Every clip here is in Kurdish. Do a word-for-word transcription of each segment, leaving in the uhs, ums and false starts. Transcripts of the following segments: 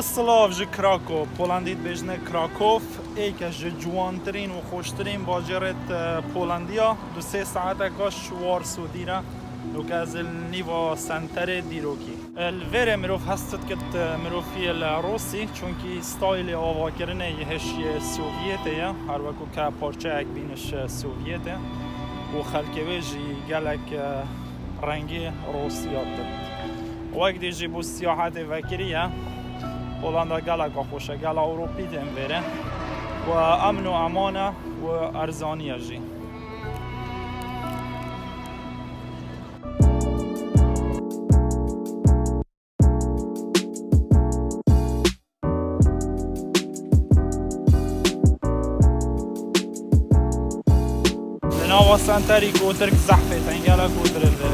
Silav ji Krakow, Polandî dibêjine Krakow, êke ji ciwantirîn û xweştirîn bajêrêt, e, Polandiya, du sê saeteka ji Warsaw dîr e, nûke ez li nîva senterê dîrokî. Li vêrê mirov hest dikit, e, mirovî li Rûsî, çunkî staylê avakirinê yê hişiyê Sovyetê ye, her wekû ke parçeyek bîn ji Sovyetê û xelkê wê jî gelek, e, rengê Rûsiya didin. Wek dî jî bo siyahetê vekirî ye. Holanda geleka xweş e, gela Ewropî tên vêrê. Û emn û eman e û erzanî ye jî. Li nava senterî kotir zehfê tengela kotir li vê.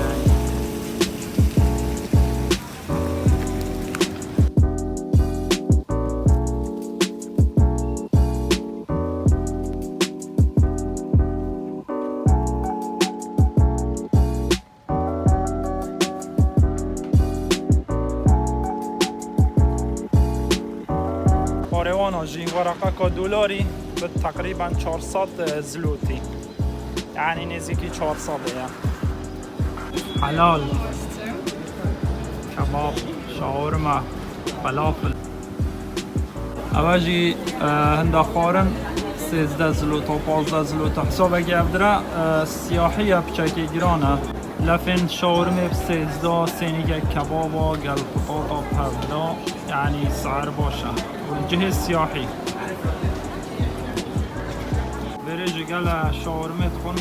Parêwana jî wereqeka dolarî bi teqrîben çar sed zlotî. Yanî nêzîkî çar sed ye. Helal. Kebab, şawarma, falafel. Eva jî, e, hinda xwarin sêzdeh zloto, pazdeh zloto hesabekî ev dire, e, siyahî ye, piçekî giran e. Lefên şawarmê bi sêzdeh, sênîkek kebaba, gel qutata bi hevdeh, yanî sier baş e. Û li cihê siyahî. Vêrê jî gele şawarmê dixwin.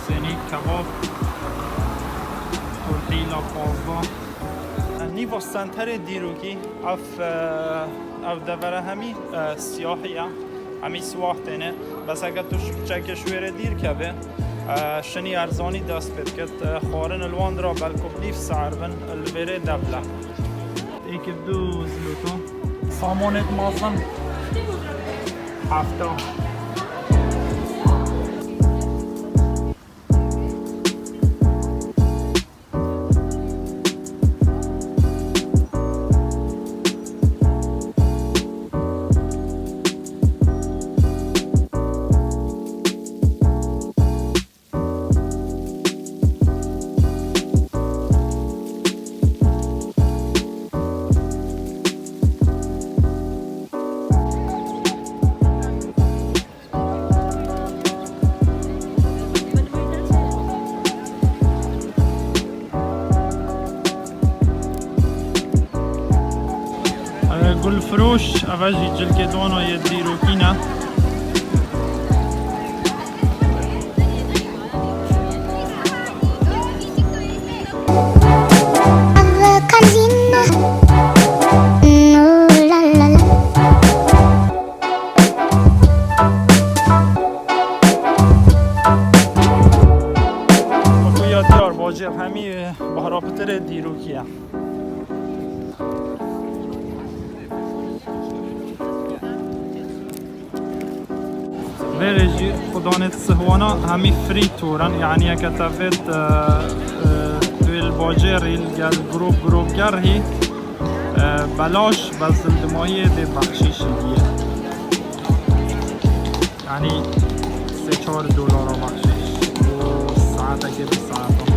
Sênî, kebab, tortîla pazdeh. Nîva senterê dîrokî, ev, e, ev devere hemî, e, siyahî ye. Hemî siwah têne. Bes eger tu ji piçekê ji wêrê dîr kevê, e, şinî erzanî dest pê dikit. E, xwarin li wan dira belku bi nîv sier bin, li vêrê dev le. Êkê du zloto. Samonêt mezin. Hefta. Gulfiroş, eve jî cilkê dona yê dîrokî ne. Wekî ya Diyarbakir hemî bahra pitirê dîrokî ye. Vêrê jî xudanêt sihwana hemî free tour in, yanî yeke te vêt, e, e, tu yê li bacêrî li gel grûp, grûp gerhî, e, belaş, bes li dimahiyê dê bexşîş li bî ye. Yanî sê çar dolara bexşîş bo saetekê, du saetan.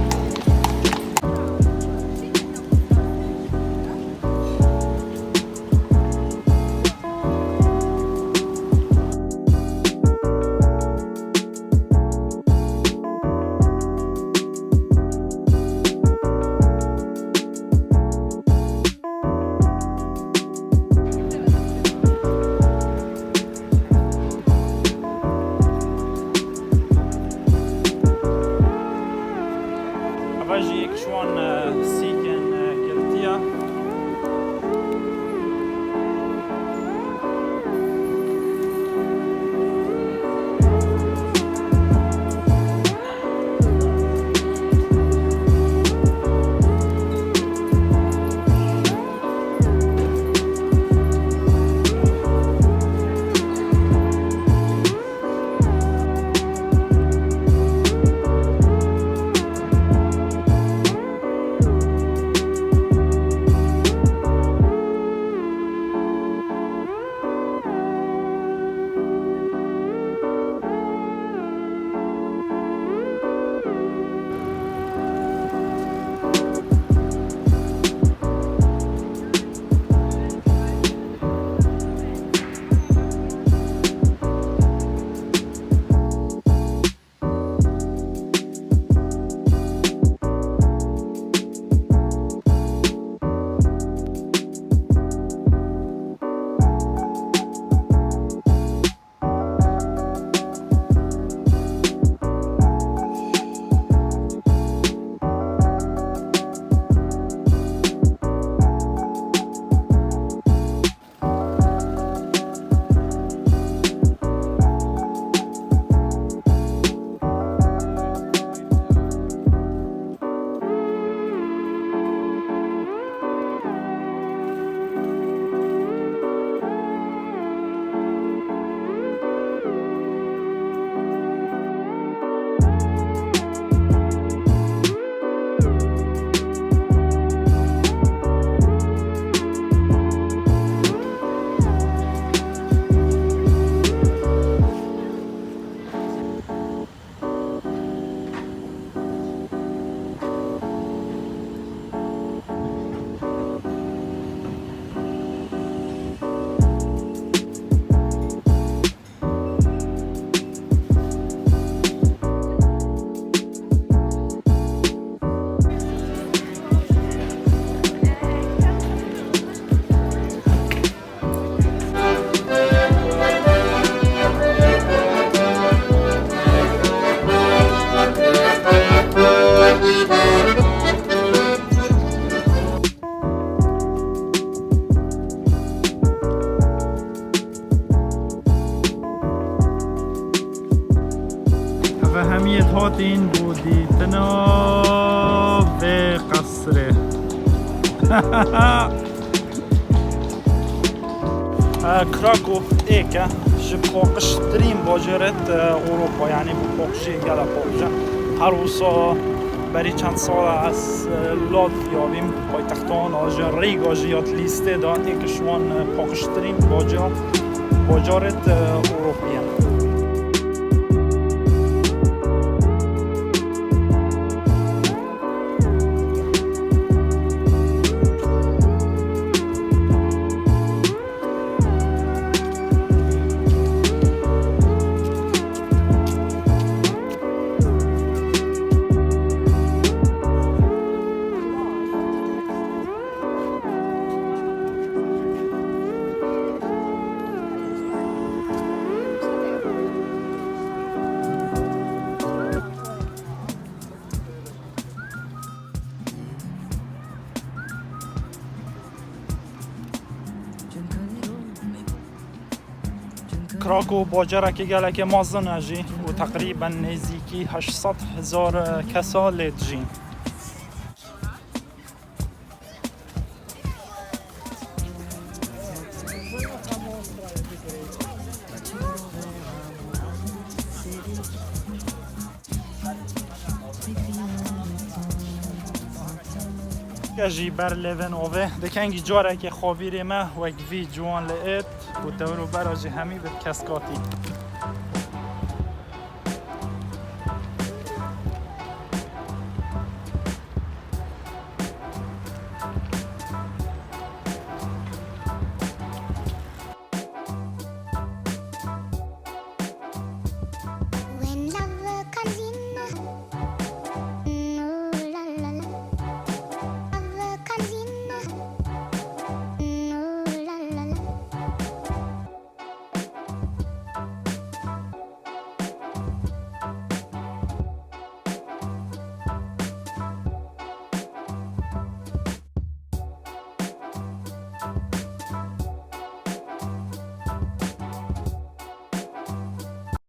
Hatîn bo dîtina vê qesrê. Krakow êk e ji paqijtirîn bajarêt Ewropa, yanî bi paqijî gele paqij e. Her wisa berî çend sala ez Latviya bîm, paytexta wan a ji Rîga jî ya di lîstê de êk ji wan paqijtirîn bajar, bajarêt Ewropî ye. Krakow bajarekî gelekê mezin e jî û teqrîben nêzîkî heşt sed hezar kesa lê dijîn. Ke jî ber lêvên ovê, di kengî carekê xwevîrê me wek vî ciwan li êt û dewr û bera jî hemî bi keskatî.